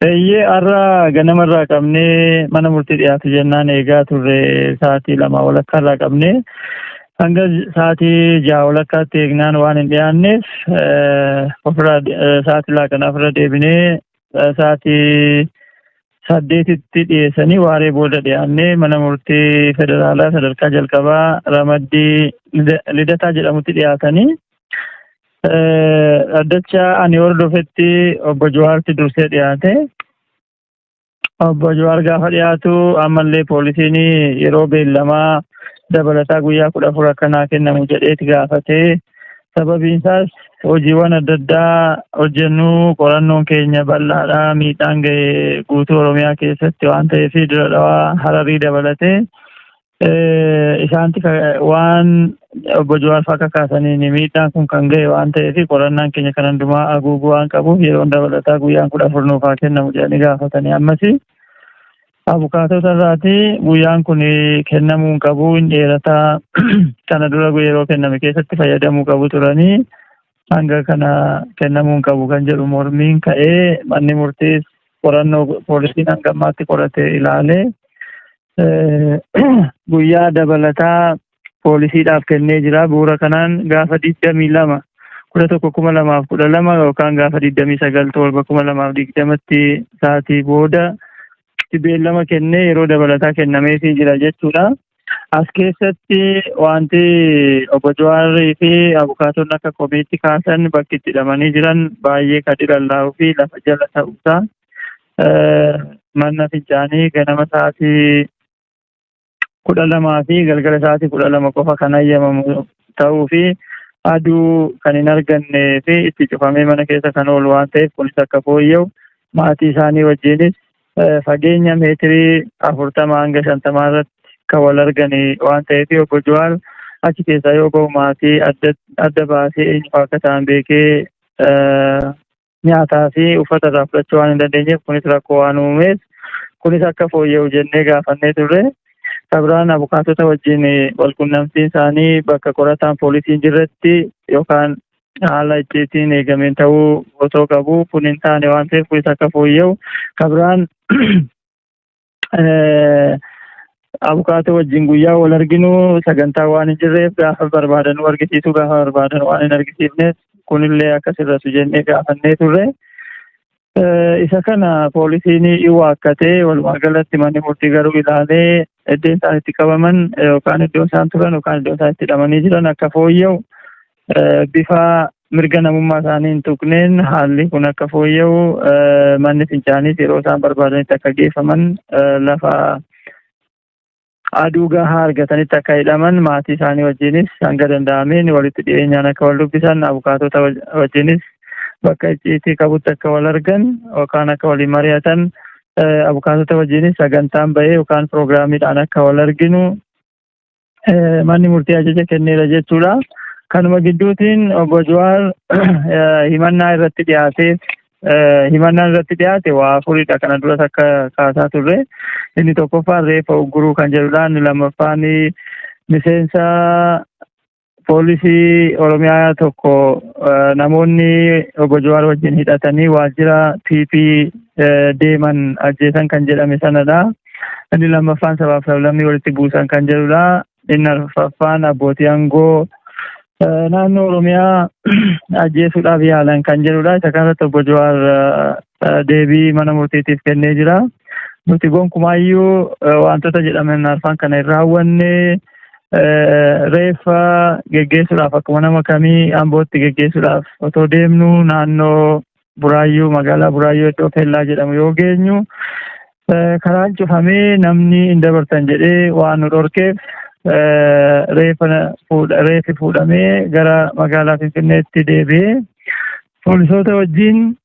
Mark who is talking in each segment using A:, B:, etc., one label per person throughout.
A: Eeyyee, har'a ganamarraa qabnee mana murtii dhiyaatu jennaan eegaa turre. Sa'aatii 2 walakkaa irraa qabnee hanga sa'aatii 6 walakkaatti eegnaan waan hin dhiyaanneef, ofirraa sa'aatii laaqanaaf irra deebinee sa'aatii 8tti dhiyeessanii, waaree booda dhiyaannee mana murtii federaalaa sadarkaa jalqabaa ramaddii Lidataa jedhamutti dhiyaatanii. Dhaddacha ani hordofetti obbo Jawaarti dursee dhiyaate. Obbo Jawaar gaafa dhiyaatu ammallee poolisiin yeroo beellamaa dabalataa guyyaa 14 akkanaa kennamu jedheeti gaafatee, sababiin isaas hojiiwwan adda addaa hojjennu, qorannoon keenya bal'aadha, miidhaan ga'e guutuu Oromiyaa keessatti waan ta'eef, Dira Dhawaa, Hararii dabalatee isaanti waan obbo Jawaar fa'aa kakaasaniin miidhaan kun kan ga'e waan ta'eef, qorannaan keenya kan hundumaa haguuguu waan qabuuf yeroon dabalataa guyyaan 14 nuuf haa kennamu jedhanii gaafatanii, ammas abukaatota irraati guyyaan kun kennamuu hin qabu, hin dheerataa, kana dura yeroo kenname keessatti fayyadamuu qabu turanii, hanga kana kennamuu hin qabu kan jedhu mormiin ka'ee, manni murtiis qorannoo poolisiin hanga ammaatti qorate ilaalee guyyaa dabalataa poolisiidhaaf kennee jira. Bu'uura kanaan gaafa 22 11 2012 yookaan gaafa 29 7 2020tti sa'aatii booda beellama kennee yeroo dabalataa kennameefii jira jechuudha. As keessatti wanti obbo Jawaarii fi abukaatonni akka komiitti kaasan, bakki itti hidhamanii jiran baay'ee kan dhilallaa'uu fi lafa jala ta'uusaa, mana fincaanii ganama sa'aatii 12 fi galgala sa'aatii 12 qofa kan hayyamamu ta'uu fi aduu kan hin argannee fi itti cufamee mana keessa kan oolu waan ta'eef, kunis akka fooyya'u, maatii isaanii wajjinis fageenya meetirii 40 hanga 50 irratti kan wal arganii waan ta'eef, obbo Jawaar achi keessaa yoo ba'u maatii adda baasee eenyu akka ta'an beekee nyaataa fi uffata irraa fudhachuu waan hin dandeenyeef, kunis rakkoo waan uumeef, kunis akka fooyya'u jennee gaafannee turre. Kabiraan abukaatota wajjin walqunnamtiin isaanii bakka qorataan poolisiin jirretti yookaan haala icciitiin eegameen ta'uu otoo qabu, kun hin taane waan ta'eef, kunis akka fooyya'u. Kabiraan abukaatoo wajjin guyyaa wal arginu sagantaa waan hin jirreef, gaafa barbaadan argisiisuu, gaafa barbaadan waan hin argisiifneef, kunillee akka sirratu jennee gaafannee turre. Isa kana poolisiin waakkatee, walumaa galatti manni murtii garuu ilaalee iddoo isaan itti qabaman yookaan iddoo isaan turan yookaan iddoo isaan itti hidhamanii jiran akka fooyya'u, bifa mirga namummaa isaanii hin tuqneen haalli kun akka fooyya'u, manni fincaaniis yeroo isaan barbaadanitti akka geeffaman, lafa aduu gahaa argatanitti akka hidhaman, maatii isaanii wajjinis hanga danda'ameen walitti dhiyeenyaan akka wal dubbisan, abukaatota wajjinis bakka icciitii qabutti akka wal argan yookaan akka waliin mari'atan, abukaatota wajjinis sagantaan bahee yookaan piroogiraamiidhaan akka wal arginu manni murtii ajaja kenneera jechuudha. Kanuma gidduutiin obbo Jawaar himannaa irratti dhiyaateef, himannaan irratti dhiyaate waa afuridha, kana duras akka kaasaa turre. Inni tokkoffaan reefa ugguruu kan jedhudha. Inni lammaffaan miseensa poolisii Oromiyaa tokko namoonni obbo Jawaar wajjin hidhatanii waajjira PP deeman ajjeesan kan jedhame sanadha. Inni lammaffaan sabaaf sablammii walitti buusan kan jedhudha. Inni arfaffaan abbootii aangoo naannoo Oromiyaa ajjeesuudhaaf yaalan kan jedhudha. Isa kanarratti obbo Jawaar deebii mana murtiitiif kennee jira. Nuti gonkumaayyuu wantoota jedhaman arfan kana hin raawwanne. Reeffa geggeessuudhaaf akkuma nama kamii Ambootti geggeessuudhaaf otoo deemnu, naannoo Buraayyuu, magaalaa Buraayyuu iddoo Kellaa jedhamu yoo geenyu, karaan cufamee namni hin dabartan jedhee waan nu dhorkeef, reeffi fuudhamee gara magaalaa Finfinneetti deebi'ee, poolisoota wajjin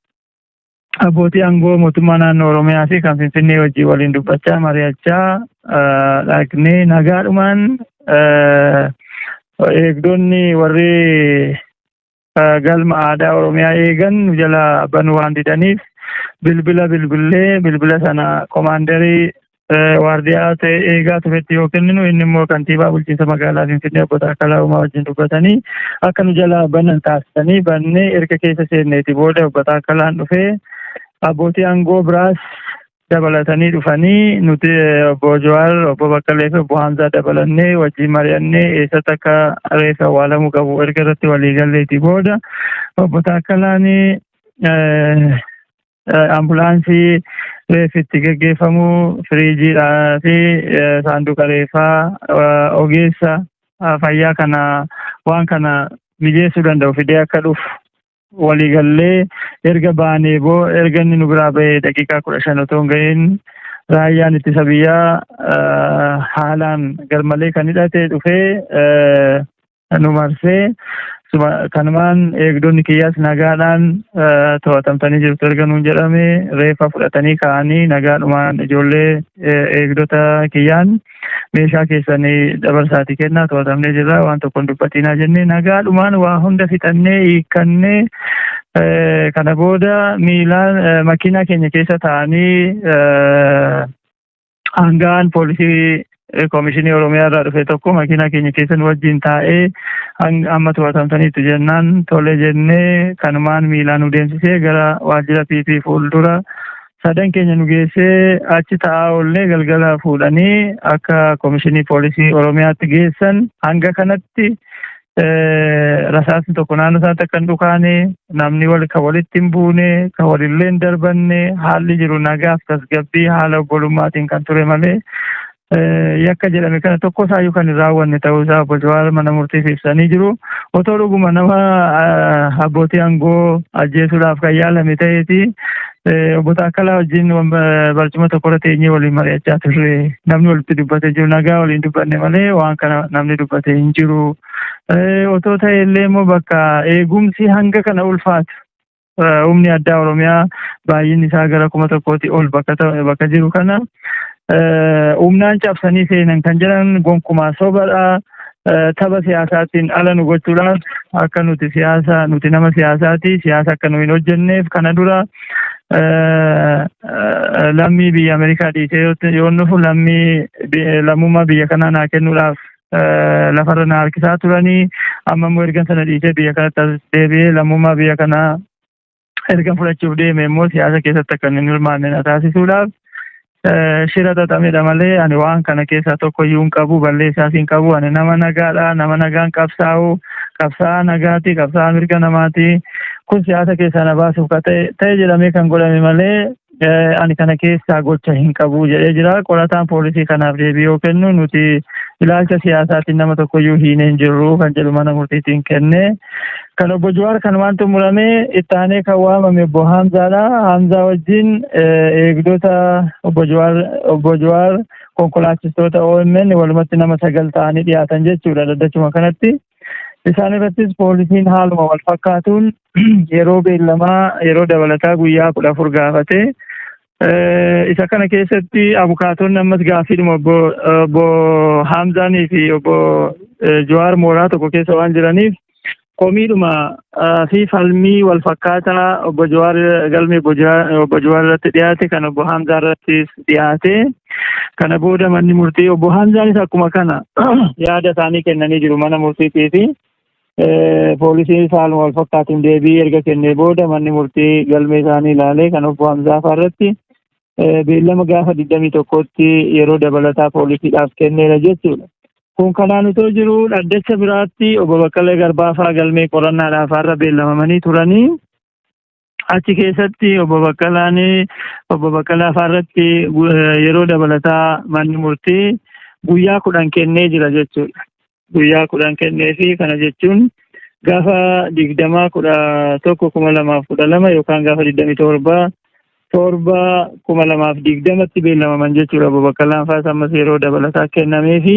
A: abbootii aangoo mootummaa naannoo Oromiyaa fi kan Finfinnee wajjin waliin dubbachaa mari'achaa dhaqnee, nagaadhumaan eegdonni warri galma aadaa Oromiyaa eegan nu jala banuu waan didaniif, bilbila bilbillee, bilbila sana komaandarii waardiyaa ta'e eegaa turetti yoo kenninu, inni immoo kantiibaa bulchiinsa magaalaa Finfinnee obbo Taakkalaa Uumaa wajjin dubbatanii akka nu jala banan taasisanii, bannee erga keessa seenneeti booda obbo Taakkalaan dhufee Abbootii aangoo biraas dabalatanii dhufanii nuti obbo Jawaar, obbo Baqqalee fi obbo Hamzaa dabalannee wajjin mari'annee eessatti akka reeffi awwaalamuu qabu erga irratti walii galleetii booda obbo Taakkalaan ambulaansii reeffi itti geggeeffamu, firiijiidhaa fi saanduqa reeffaa, ogeessa fayyaa kana waan kana mijeessuu danda'u fidee akka dhufu waliigallee erga baanee boo erga inni nu biraa bahee daqiiqaa 15 otoo hin ga'iin raayyaan ittisa biyyaa haalaan garmalee kan hidhate dhufee nu marsee, kanumaan eegdonni kiyyaas nagaadhaan to'atamtanii jirtu erga nuun jedhame reeffa fudhatanii ka'anii nagaadhumaan ijoollee eegdota kiyyaan meeshaa keessanii dabarsaatii kennaa, to'atamnee jirra, waan tokko hin dubbatinaa jennee nagaadhumaan waa hunda fixannee hiikkannee, kana booda miilaan makiinaa keenya keessa taa'anii hangaan poolisii koomishinii Oromiyaa irraa dhufe tokko makiinaa keenya keessa nu wajjin taa'ee amma to'atamtaniitu jennaan tole jennee kanumaan miilaan nu deemsisee gara waajjira PP fuuldura sadan keenya nu geessee achi taa'aa oollee galgala fuudhanii akka koomishinii poolisii Oromiyaatti geessan. Hanga kanatti rasaasni tokko naannoo isaatti akka hin dhukaane, namni wal kan walitti hin buune, kan walillee hin darbanne, haalli jiru nagaaf tasgabbii haala obbolummaatiin kan ture malee yakka jedhame kana tokko isaayyuu kan hin raawwanne ta'uu isaa obbo Jawaar mana murtiif ibsanii jiru. Otoo dhuguma nama abbootii aangoo ajjeesuudhaaf kan yaalame ta'eeti obbo Taakkalaa wajjin barcuma tokkorra teenyee waliin mari'achaa turre. Namni walitti dubbatee jiru, nagaa waliin dubbanne malee waan kana namni dubbatee hin jiru. Otoo ta'e illee immoo bakka eegumsi hanga kana ulfaatu, humni addaa Oromiyaa baay'inni isaa gara 1000tti ol bakka jiru kana humnaan cabsanii seenan kan jedhan gonkumaa sobadha. Tapha siyaasaatiin ala nu gochuudhaaf, akka nuti siyaasa, nuti nama siyaasaati, siyaasa akka nu hin hojjenneef, kana dura lammii biyya Ameerikaa dhiisee yoo dhufu lammii lammummaa biyya kanaa naa kennuudhaaf lafarra na harkisaa turanii, amma immoo erga sana dhiisee biyya kanatti as deebi'ee lammummaa biyya kanaa erga fudhachuuf deeme immoo siyaasa keessatti akka hin hirmaanne na taasisuudhaaf shira xaxamedha malee ani waan kana keessaa tokko iyyuu hin qabu, balleessaas hin qabu. Ani nama nagaadha, nama nagaan qabsaa'u, qabsaa'aa nagaati, qabsaa'aa mirga namaati. Kun siyaasa keessaa na baasuuf ka ta'e jedhamee kan godhame malee ani kana keessaa gocha hin qabu jedhee jira. Qorataan poolisii kanaaf deebii yoo kennu nuti ilaalcha siyaasaatiin nama tokko iyyuu hiinee hin jirru kan jedhu mana murtiitiin kenne. Kan obbo Jawaar kan waan xumurame, itti aanee kan waamame obbo Hamzaadha. Hamzaa wajjin eegdota obbo Jawaar, obbo Jawaar, konkolaachistoota OMN walumatti nama sagal ta'anii dhiyaatan jechuudha dhaddachuma kanatti. Isaan irrattis poolisiin haaluma wal fakkaatuun yeroo beellamaa yeroo dabalataa guyyaa 14 gaafate. Isa kana keessatti abukaatonni ammas gaaffiidhuma obbo Hamzaanii fi obbo Jawaar mooraa tokko keessa waan jiraniif komiidhuma fi falmii wal fakkaataa obbo Jawaar, galmee obbo Jawaar irratti dhiyaate kan obbo Hamzaa irrattis dhiyaate. Kana booda manni murtii obbo Hamzaanis akkuma kana yaada isaanii kennanii jiru mana murtiitii fi poolisiin haaluma wal fakkaatuun deebii erga kennee booda manni murtii galmee isaanii ilaalee kan obbo Hamzaa fa'aa irratti beellama gaafa 21tti yeroo dabalataa poolisiidhaaf kenneera jechuudha. Kun kanaan otoo jiru dhaddacha biraatti obbo Baqqalee Garbaa fa'aa galmee qorannaadhaaf har'a beellamamanii turanii, achi keessatti obbo Baqqalaan, obbo Baqqalaa fa'aa irratti yeroo dabalataa manni murtii guyyaa 10 kennee jira jechuudha. Guyyaa 10 kennee fi kana jechuun gaafa 20/11/2012 yookaan gaafa 27/7/2020tti beellamaman jechuudha. Obbo Baqqalaan fa'aas ammas yeroo dabalataa kennamee fi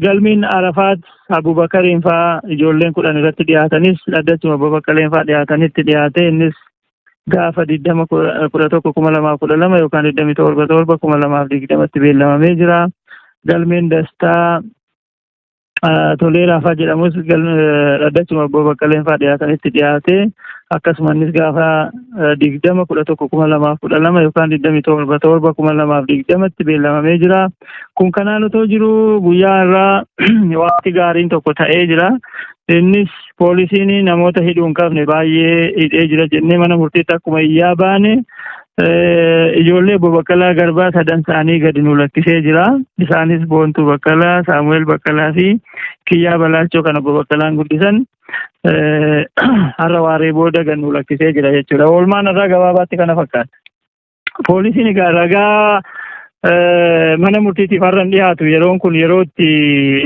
A: galmiin Arafaat Abubakariin fa'aa ijoolleen 10 irratti dhiyaatanis dhaddachuma obbo Baqqaleen fa'aa dhiyaatanitti dhiyaate. Innis gaafa 20/11/2012 yookaan 27/7/2020tti beellamamee jira. Galmeen Dastaa Toleeraa fa'aa jedhamus dhaddachuma obbo Baqqaleen fa'aa dhiyaatanitti dhiyaate. Akkasuma innis gaafa 20/11/2012 yookaan 27/7/2020tti beellamamee jira. Kun kanaan otoo jiru guyyaa irraa wanti gaariin tokko ta'ee jira. Innis poolisiin namoota hidhuu hin qabne baay'ee hidhee jira jennee mana murtiitti akkuma iyyaa baane ijoollee obbo Baqqalaa Garbaa sadan isaanii gadi nu lakkisee jira. Isaanis Boontuu Baqqalaa, Saamu'eel Baqqalaa fi Kiyyaa Balaachoo kan obbo Baqqalaan guddisan har'a waaree booda gad nu lakkisee jira jechuudha. Oolmaan irraa gabaabaatti kana fakkaata. Poolisiin egaa ragaa mana murtiitiif har'a hin dhiyaatu. Yeroon kun yeroo itti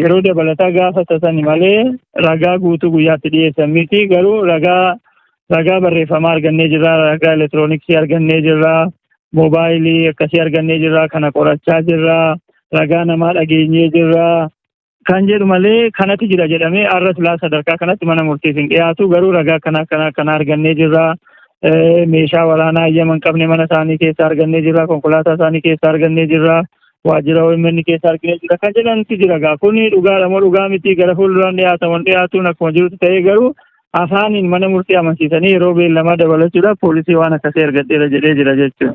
A: yeroo dabalataa gaafatatan malee ragaa guutuu guyyaatti dhiyeessan miti. Garuu ragaa barreeffamaa argannee jirra, ragaa elektirooniksii argannee jirra, moobaayilii akkasii argannee jirra, kana qorachaa jirra, ragaa namaa dhageenyee jirra kan jedhu malee kanatti jira jedhamee har'a silaa sadarkaa kanatti mana murtiif hin dhiyaatu. Garuu ragaa kana kana kana argannee jirra. Meeshaa waraanaa hayyama hin qabne mana isaanii keessa argannee jirra, konkolaataa isaanii keessa argannee jirra, waajjira OMN keessa argannee jirra kan jedhantu jira. Gaa kuni dhugaadha moo dhugaa miti, gara fuulduraan dhiyaatamu dhiyaatuun akkuma jirutti ta'ee, garuu afaaniin mana murtii amansiisanii yeroo beellamaa dabalachuudhaaf poolisii waan akkasii argadheera jedhee jira jechuudha.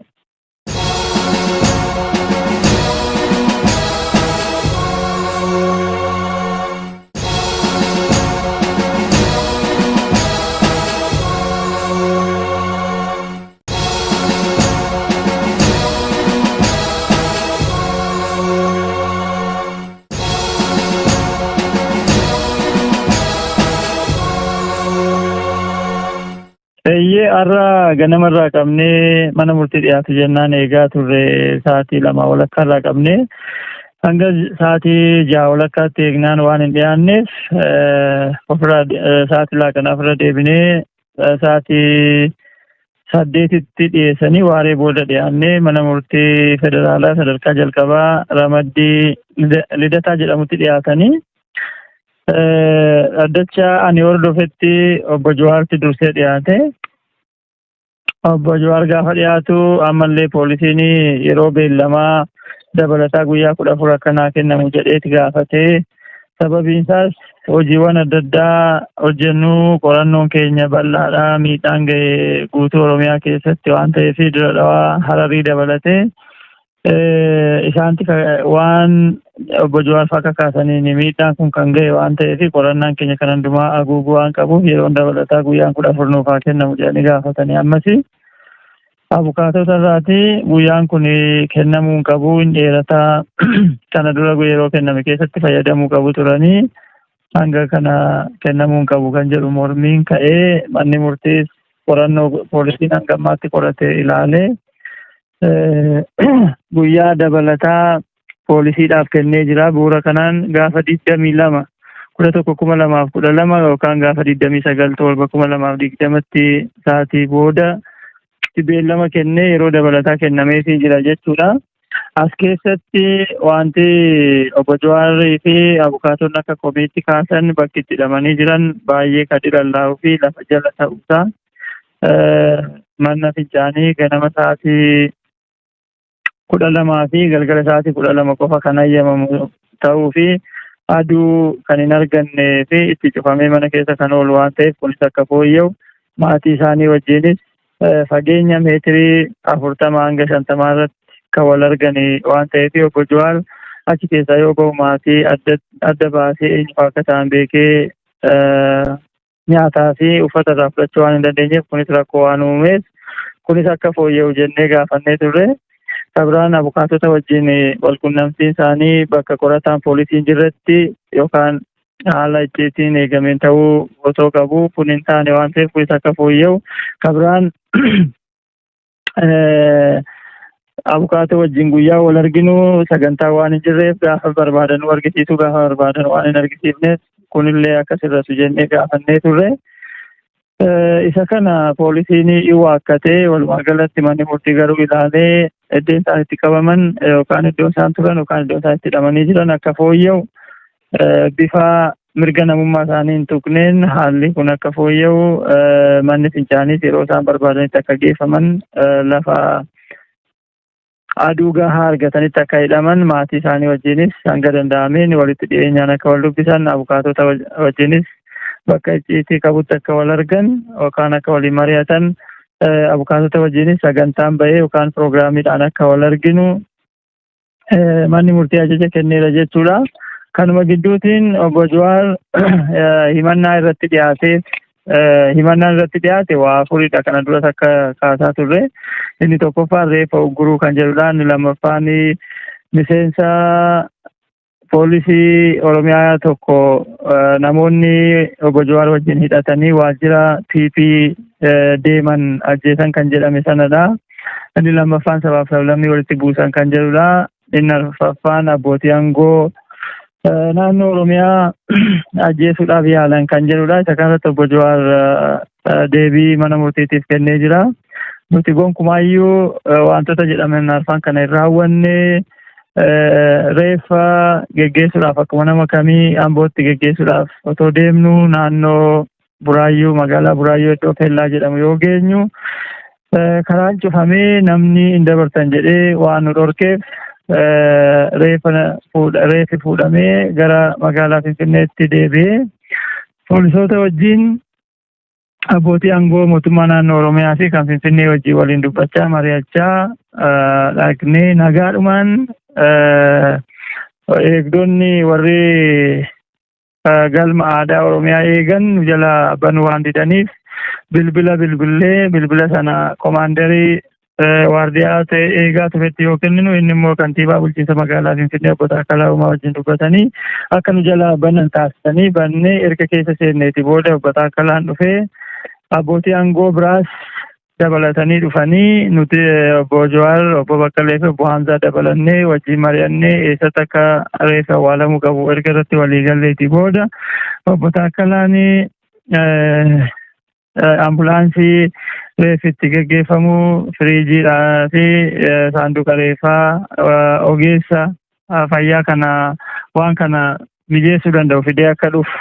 A: Eeyyee, har'a ganamarraa qabnee mana murtii dhiyaatu jennaan eegaa turre. Sa'aatii 2 walakkaarraa qabnee hanga sa'aatii 6 walakkaatti eegnaan waan hin dhiyaanneef ofirraa sa'aatii laaqanaa ofirra deebinee sa'aatii 8tti dhiyeessanii waaree booda dhiyaannee mana murtii federaalaa sadarkaa jalqabaa ramaddii Lidataa jedhamutti dhiyaatanii. Dhaddacha ani hordofetti obbo Jawaarti dursee dhiyaate. Obbo Jawaar gaafa dhiyaatu ammallee poolisiin yeroo beellamaa dabalataa guyyaa 14 akkanaa kennamu jedheeti gaafatee, sababiin isaas hojiiwwan adda addaa hojjennu, qorannoon keenya bal'aadha, miidhaan ga'e guutuu Oromiyaa keessatti waan ta'eef Dira Dhawaa, Hararii dabalatee isaanti waan obbo Jawaar fa'aa kakaasaniin miidhaan kun kan ga'e waan ta'eef qorannaan keenya kan hundumaa haguuguu waan qabuuf yeroon dabalataa guyyaan 14 nuuf haa kennamu jedhanii gaafatanii, ammas abukaatota irraati guyyaan kun kennamuu hin qabu, hin dheerataa, kana dura yeroo kenname keessatti fayyadamuu qabu turanii, hanga kana kennamuu hin qabu kan jedhu mormiin ka'ee, manni murtiis qorannoo poolisiin hanga ammaatti qorate ilaalee guyyaa dabalataa poolisiidhaaf kennee jira. Bu'uura kanaan gaafa 22 11 2012 yookaan gaafa 29 7 2020tti sa'aatii booda beellama kennee yeroo dabalataa kennameefii jira jechuudha. As keessatti wanti obbo Jawaarii fi abukaatonni akka komiitti kaasan bakki itti hidhamanii jiran baay'ee kan dhilallaa'uu fi lafa jala ta'uusaa, mana fincaanii ganama sa'aatii 12 fi galgala sa'aatii 12 qofa kan hayyamamu ta'uu fi aduu kan hin argannee fi itti cufamee mana keessa kan oolu waan ta'eef kunis akka fooyya'u, maatii isaanii wajjinis fageenya meetirii 40 hanga 50 irratti kan wal argani waan ta'eef obbo Jawaar achi keessaa yoo ba'u maatii adda baasee eenyu akka ta'an beekee nyaataa fi uffata irraa fudhachuu waan hin dandeenyeef kunis rakkoo waan uumeef kunis akka fooyya'u jennee gaafannee turre. Kabiraan abukaatota wajjin walqunnamtiin isaanii bakka qorataan poolisiin jirretti yookaan haala icciitiin eegameen ta'uu otoo qabu kun hin taane waan ta'eef kunis akka fooyya'u. Kabiraan abukaatoo wajjin guyyaa wal arginu sagantaa waan hin jirreef gaafa barbaadan argisiisuu, gaafa barbaadan waan hin argisiifneef kunillee akka sirratu jennee gaafannee turre. Isa kana poolisiin waakkatee, walumaa galatti manni murtii garuu ilaalee iddoo isaan itti qabaman yookaan iddoo isaan turan yookaan iddoo isaan itti hidhamanii jiran akka fooyya'u, bifa mirga namummaa isaanii hin tuqneen haalli kun akka fooyya'u, manni fincaaniis yeroo isaan barbaadanitti akka geeffaman, lafa aduu gahaa argatanitti akka hidhaman, maatii isaanii wajjinis hanga danda'ameen walitti dhiyeenyaan akka wal dubbisan, abukaatota wajjinis bakka icciitii qabutti akka wal argan yookaan akka waliin mari'atan, abukaatota wajjinis sagantaan bahee yookaan piroogiraamiidhaan akka wal arginu manni murtii ajaja kenneera jechuudha. Kanuma gidduutiin obbo Jawaar himannaa irratti dhiyaateef, himannaan irratti dhiyaate waa afuridha, kana duras akka kaasaa turre. Inni tokkoffaan reefa ugguruu kan jedhudha. Inni lammaffaan miseensa poolisii Oromiyaa tokko namoonni obbo Jawaar wajjin hidhatanii waajjira PP deeman ajjeesan kan jedhame sanadha. Inni lammaffaan sabaaf sablammii walitti buusan kan jedhudha. Inni arfaffaan abbootii aangoo naannoo Oromiyaa ajjeesuudhaaf yaalan kan jedhudha. Isa kanarratti obbo Jawaar deebii mana murtiitiif kennee jira. Nuti gonkumaayyuu wantoota jedhaman arfan kana hin raawwanne. Reeffa geggeessuudhaaf akkuma nama kamii Ambootti geggeessuudhaaf otoo deemnu, naannoo Buraayyuu, magaalaa Buraayyuu iddoo Keellaa jedhamu yoo geenyu, karaan cufamee namni hin dabartan jedhee waan nu dhorkeef, reeffi fuudhamee gara magaalaa Finfinneetti deebi'ee, poolisoota wajjin, abbootii aangoo mootummaa naannoo Oromiyaa fi kan Finfinnee wajjin waliin dubbachaa, mari'achaa dhaqnee, nagaadhumaan eegdonni warri galma aadaa Oromiyaa eegan nu jala banuu waan didaniif, bilbila bilbillee, bilbila sana komaandarii waardiyaa ta'e eegaa turetti yoo kenninu, inni immoo kantiibaa bulchiinsa magaalaa Finfinnee obbo Taakkalaa Uumaa wajjin dubbatanii akka nu jala banan taasisanii, bannee erga keessa seenneeti booda obbo Taakkalaan dhufee, abbootii aangoo biraas dabalatanii dhufanii, nuti obbo Jawaar, obbo Baqqalee fi obbo Hamzaa dabalannee wajjin mari'annee, eessatti akka reeffi awwaalamuu qabu erga irratti walii galleeti booda, obbo Taakkalaan ambulaansii reeffi itti geggeeffamu, firiijiidhaa fi saanduqa reeffaa, ogeessa fayyaa kana waan kana mijeessuu danda'u fidee akka dhufu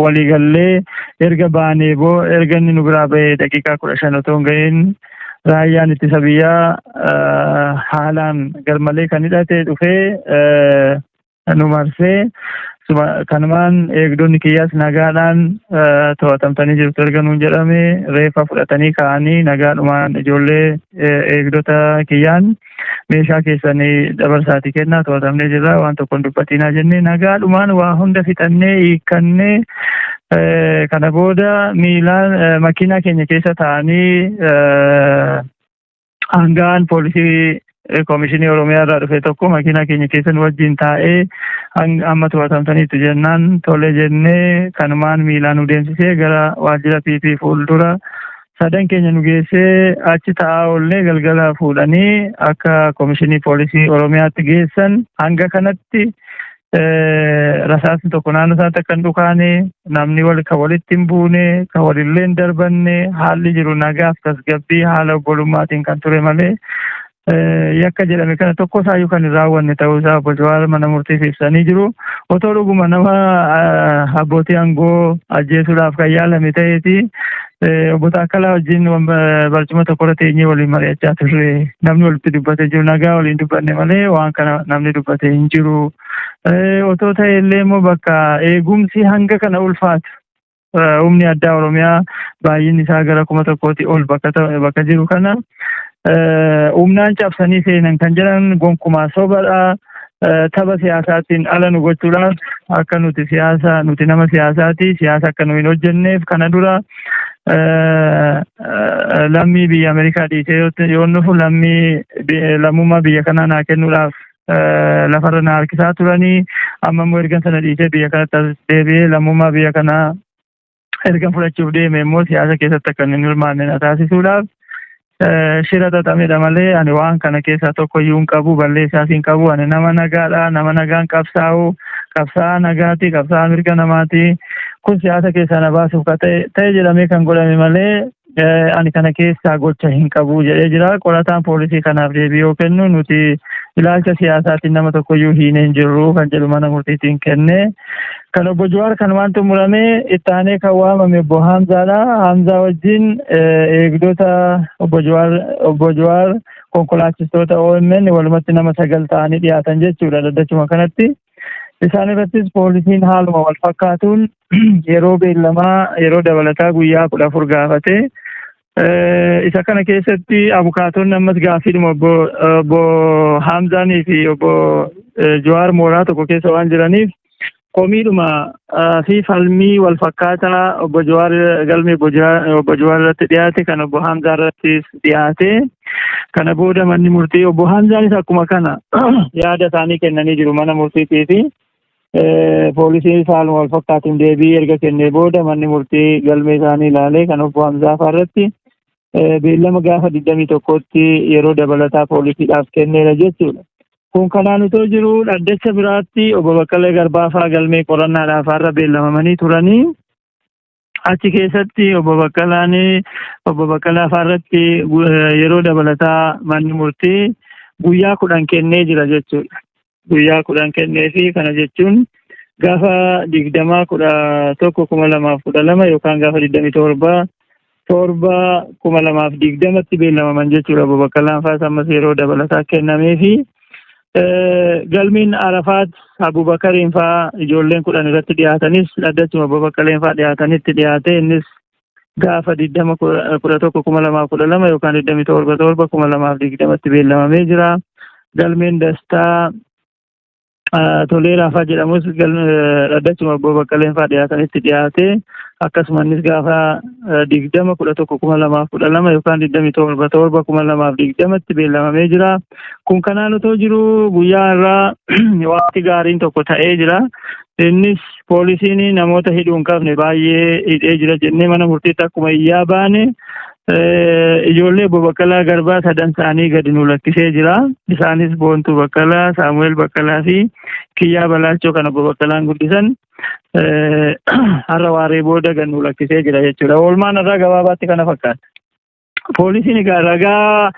A: waliigallee erga baanee boo, erga inni nu biraa bahee daqiiqaa 15 otoo hin ga'iin, raayyaan ittisa biyyaa haalaan garmalee kan hidhate dhufee nu marsee, kanumaan eegdonni kiyyaas nagaadhaan to'atamtanii jirtu erga nuun jedhame, reeffa fudhatanii ka'anii, nagaadhumaan ijoollee eegdota kiyyaan meeshaa keessanii dabarsaatii kennaa, to'atamnee jirra, waan tokko hin dubbatinaa jennee, nagaadhumaan waa hunda fixannee hiikkannee, kana booda miilaan makiinaa keenya keessa taa'anii hangaan poolisii koomishinii Oromiyaa irraa dhufe tokko makiinaa keenya keessa nu wajjin taa'ee, amma to'atamtaniitu jennaan tole jennee, kanumaan miilaan nu deemsisee gara waajjira PP fuuldura sadan keenya nu geessee, achi taa'aa oollee, galgala fuudhanii akka koomishinii poolisii Oromiyaatti geessan. Hanga kanatti rasaasni tokko naannoo isaatti akka hin dhukaane, namni wal kan walitti hin buune, kan walillee hin darbanne, haalli jiru nagaaf tasgabbii haala obbolummaatiin kan ture malee yakka jedhame kana tokko isaayyuu kan hin raawwanne ta'uu isaa obbo Jawaar mana murtiif ibsanii jiru. Otoo dhuguma nama abbootii aangoo ajjeesuudhaaf kan yaalame ta'eeti, obbo Taakkalaa wajjin barcuma tokkorra teenyee waliin mari'achaa turre. Namni walitti dubbatee jiru, nagaa waliin dubbanne malee waan kana namni dubbate hin jiru. Otoo ta'e illee immoo bakka eegumsi hanga kana ulfaatu, humni addaa Oromiyaa baay'inni isaa gara 1000tti ol bakka jiru kana humnaan cabsanii seenan kan jedhan gonkumaa sobadha. Tapha siyaasaatiin ala nu gochuudhaaf, akka nuti siyaasa, nuti nama siyaasaati, siyaasa akka nu hin hojjenneef, kana dura lammii biyya Ameerikaa dhiisee yoo dhufu lammii lammummaa biyya kanaa naa kennuudhaaf lafarra na harkisaa turanii, amma immoo ergan sana dhiisee biyya kanatti as deebi'ee lammummaa biyya kanaa erga fudhachuuf deeme immoo siyaasa keessatti akka hin hirmaanne na taasisuudhaaf shira xaxamedha malee ani waan kana keessaa tokko iyyuu hin qabu, balleessaas hin qabu. Ani nama nagaadha, nama nagaan qabsaa'u, qabsaa'aa nagaati, qabsaa'aa mirga namaati. Kun siyaasa keessaa na baasuuf ka ta'e jedhamee kan godhame malee ani kana keessaa gocha hin qabu jedhee jira. Qorataan poolisii kanaaf deebii yoo kennu, nuti ilaalcha siyaasaatiin nama tokkoyyuu hiinee hin jirru kan jedhu mana murtiitiin kenne. Kan obbo Jawaar kan waan xumurame, itti aanee kan waamame obbo Hamzaadha. Hamzaa wajjin eegdota obbo Jawaar, obbo Jawaar, konkolaachistoota OMN walumatti nama sagal ta'anii dhiyaatan jechuudha daddachuma kanatti. Isaan irrattis poolisiin haaluma wal fakkaatuun yeroo beellamaa, yeroo dabalataa guyyaa 14 gaafate. Isa kana keessatti abukaatonni ammas gaaffiidhuma obbo Hamzaanii fi obbo Jawaar mooraa tokko keessa waan jiraniif Komiidhuma fi falmii wal fakkaataa obbo Jawaar, galmee obbo Jawaar irratti dhiyaate kan obbo Hamzaa irrattis dhiyaate. Kana booda manni murtii, obbo Hamzaanis akkuma kana yaada isaanii kennanii jiru mana murtiitii fi poolisiin haaluma wal fakkaatuun deebii erga kennee booda, manni murtii galmee isaanii ilaalee kan obbo Hamzaa fa'aa irratti beellama gaafa 21tti yeroo dabalataa poolisiidhaaf kenneera jechuudha. Kun kanaan otoo jiru, dhaddacha biraatti obbo Baqqalee Garbaa fa'aa galmee qorannaadhaaf har'a beellamamanii turanii, achi keessatti obbo Baqqalaan, obbo Baqqalaa fa'aa irratti yeroo dabalataa manni murtii guyyaa 10 kennee jira jechuudha. Guyyaa 10 kennee fi kana jechuun gaafa 20/11/2012 yookaan gaafa 27/7/2020tti beellamaman jechuudha. Obbo Baqqalaan fa'aas ammas yeroo dabalataa kennamee fi galmiin Arafaat Abubakariin fa'aa ijoolleen 10 irratti dhiyaatanis dhaddachuma obbo Baqqaleen fa'aa dhiyaatanitti dhiyaate. Innis gaafa 20/11/2012 yookaan 27/7/2020tti beellamamee jira. Galmeen Dastaa Toleeraa fa'aa jedhamus dhaddachuma obbo Baqqaleen fa'aa dhiyaatanitti dhiyaate. Akkasuma innis gaafa 20/11/2012 yookaan 27/7/2020tti beellamamee jira. Kun kanaan otoo jiru, guyyaa irraa wanti gaariin tokko ta'ee jira. Innis poolisiin namoota hidhuu hin qabne baay'ee hidhee jira jennee mana murtiitti akkuma iyyaa baane, ijoollee obbo Baqqalaa Garbaa sadan isaanii gadi nu lakkisee jira. Isaanis Boontuu Baqqalaa, Saamu'eel Baqqalaa fi Kiyyaa Balaachoo kan obbo Baqqalaan guddisan har'a waaree booda gad nu lakkisee jira jechuudha. Oolmaan irraa gabaabaatti kana fakkaata. Poolisiin egaa ragaa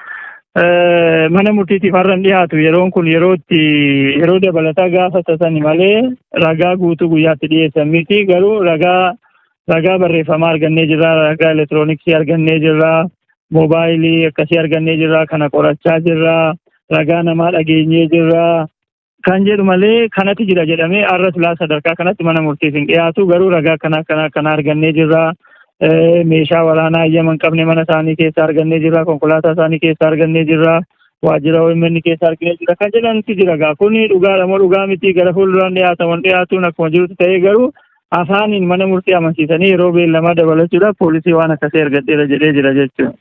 A: mana murtiitiif har'a hin dhiyaatu. Yeroon kun yeroo itti yeroo dabalataa gaafatatan malee ragaa guutuu guyyaatti dhiyeessan miti. Garuu ragaa barreeffamaa argannee jirra, ragaa elektirooniksii argannee jirra, moobaayilii akkasii argannee jirra, kana qorachaa jirra, ragaa namaa dhageenyee jirra kan jedhu malee kanatti jira jedhamee har'a silaa sadarkaa kanatti mana murtiif hin dhiyaatu. Garuu ragaa kana kana kana argannee jirra. Meeshaa waraanaa hayyama hin qabne mana isaanii keessa argannee jirra, konkolaataa isaanii keessa argannee jirra, waajjira OMN keessa argannee jirra kan jedhantu jira. Gaa kuni dhugaadha moo dhugaa miti, gara fuulduraan dhiyaatamu dhiyaatuun akkuma jirutti ta'ee, garuu afaaniin mana murtii amansiisanii yeroo beellamaa dabalachuudhaaf poolisii waan akkasii argadheera jedhee jira jechuudha.